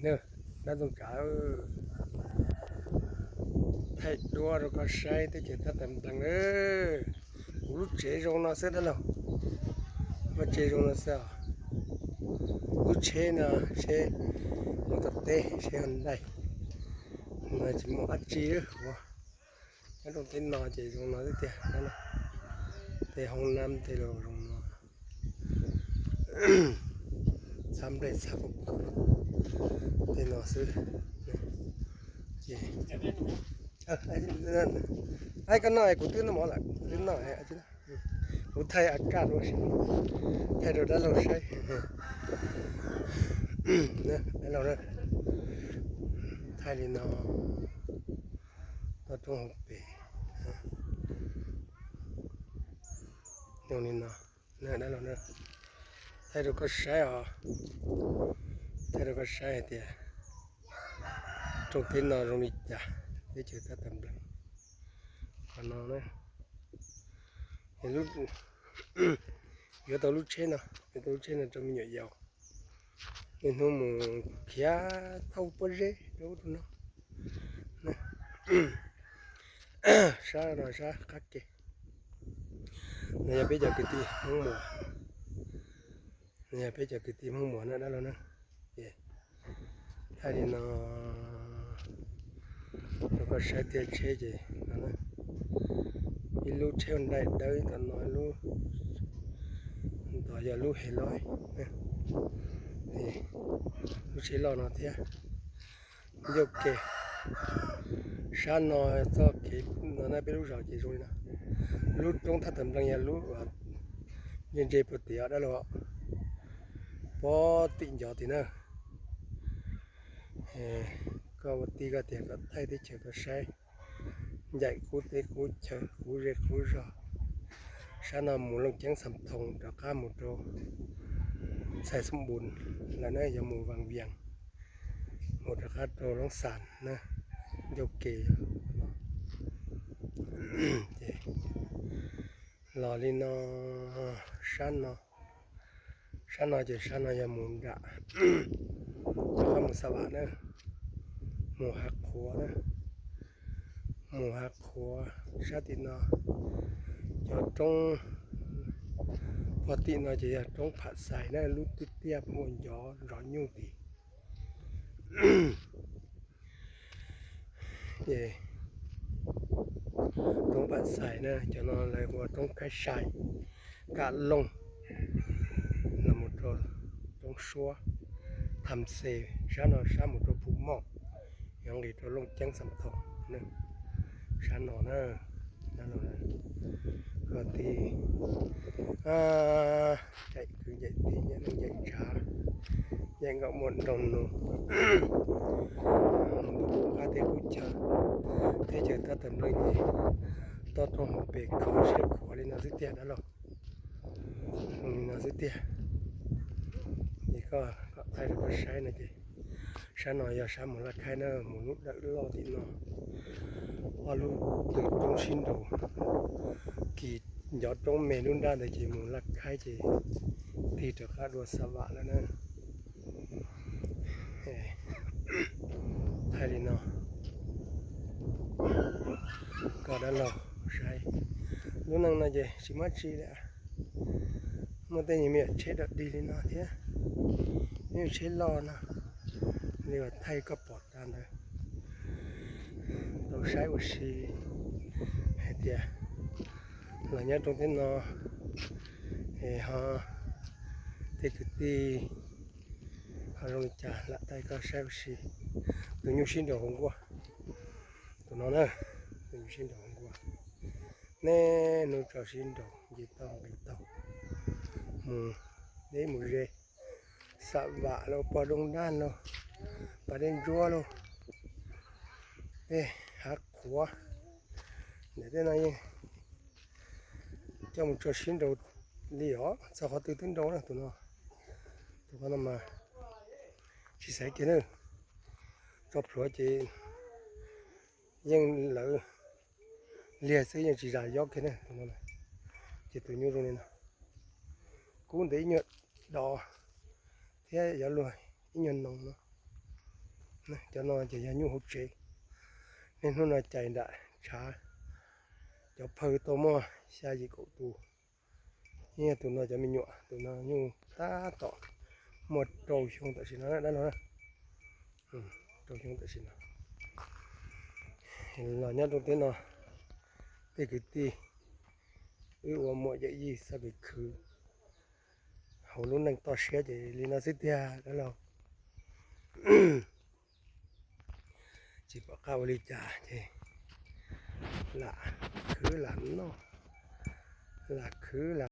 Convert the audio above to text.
Dab Ntxoog Kav, thaij duab rau koj saib teb chaws tab tawm nplees na. Kuv lub tsev zoo no xwb dab laug, lub tsev zoo no xwb os. Lub tsheb no, tsheb mus tom teb, tsheb Hyundai no tsis muaj dab tsi ua. Nyob rau teb no ces zoo no xwb tiag, tej hoob nab tej los zoo no, txhab nplej txhab pob kws tej no xwb. Ces, koj noj, kuv twb noj mov lawm, kuv twb noj, kuv thaij a kaj rau si, thaij rau dab laug saib. Dab laug, thaij li no, toj roob hauv pes zoo li no. Dab laug, thaij rau koj saib os, thaij rau koj saib hais tias rooj teb no zoo li cas, teb chaws tab tawm nplees. Qhov no, yuav tau lub tsheb no, yuav tau lub tsheb no rau me nyuam yaus, niaj hnub mus khiav thauj pob zeb rau ub rau no. Sab no sab qab ke, no yog peb cov kwv tij Hmoob Muas, no yog peb cov kwv tij Hmoob Muas na dab laug na. Ces thaij li no rau koj saib tiag, tsheb ces ib lub tsheb Hyundai dawb tom no, lub ntawd yog lub Hilux, lub tsheb loj no thiab. Ncauj ke sab no, txoj kev no na, peb lub zos ces zoo li no. Lub roob thaj tawm nplees yog lub ntse ntse puag tim dab laug, puag tim ncov tim na. Koj ua tij koj tias koj thaij teb chaws koj saib, ncaim qub teb qub chaw qub zej qub zog. Sab no mus Looj Ceeb Xam Thoos rov qab mus rau Xais Xoom Npus lawm na, yog mus Vas Vias, mus rov qab rau Loob Xas na, ncauj ke. Los li no, sab no, sab no ces sab no yog mus nram, rov qab mus Xa Vam na, mus Hav Qhuav na, mus Hav Qhuav. Sab tim no cov roob puag tim no ces yog roob Pham Xais na, lub twb tiaj ua ncov nrov nyuj tim. Ces roob Pham Xais na, cov no lawv ua roob Khaib Sai, Kam Looj, los mus rau roob Suab, Tham Xes, sab no sab mus rau Phu Moj, yuav nqis rau Looj Ceeb Xam Thoos. Sab no na, koj tij, ncaim kwv ncaim tij, ncaim neej ncaim tsav, ncaim nkauj muam nraug nus, mus ntuj qub qab teb qub chaw, teb chaws tab tawm nplees ces toj roob hauv pes khuv siab khuav li no xwb tiag dab laug. Li no xwb tiag. Ces koj, koj thaij rau koj saib no ces sab no yog sab mus Laj Khaib na, mus lub dawm loj tim no, ob lub tw roob sib nraus, kis ncov roob me lub nrab ntawd ces mus Laj Khaib ces tig rov qab dua Xa Vam lawm na. Thaij li no kom dab laug saib. Lub neej no ces tsis muaj tsi li, muaj tej nyuag me nyuam tsheb dog dig li no thiab, me nyuam tsheb loj no, li uas thaij koj pom tas ntawd, tau saib ua si hais tias los nyob rau teb no es ho tej kwv tij ho zoo li cas lam thaij koj saib ua si. Tus nyuj sib nraus hauv nkuaj, tus no na, tus nyuj sib nraus hauv nkuaj, niaj hnub tso sib nraus nce toj nqis taug, mus deb mus ze, Xa Vam los, Pog Doo Daj los, Pas Dej Ntsuab los, tej Hav Qhuav, ntawm tej no yeej coj mus tso sib nraus li os, txog qhov twg twb nraus na tus no. Tus no mas tsis xaiv kiag na, tso plhuav ces yeej lawv liag xwb, yeej tsis zam yob kiag na tus no. Ces tus nyuj zoo li no, kub ntawm ib nyuag dos thiab yuav luag ib nyuag noo no. Cov no ces yog nyuj hauv tsev. Niaj hnub no cais nram tshav, cov phawj tau muaj xya yim kaum tus. Yog tus no cov me nyuam, tus no nyuj tab tom muaj rau xyoo tam sim no dab no, rau xyoo tam sim no. Los nyob rau teb no, tej kwv tij, wb ua muam yawm yij xav pes khwv hauv lub neej toj siab ces li no xwb tiag dab laug. Tsis pom qab ua li cas ces lam khwv lam noj, lam khwv lam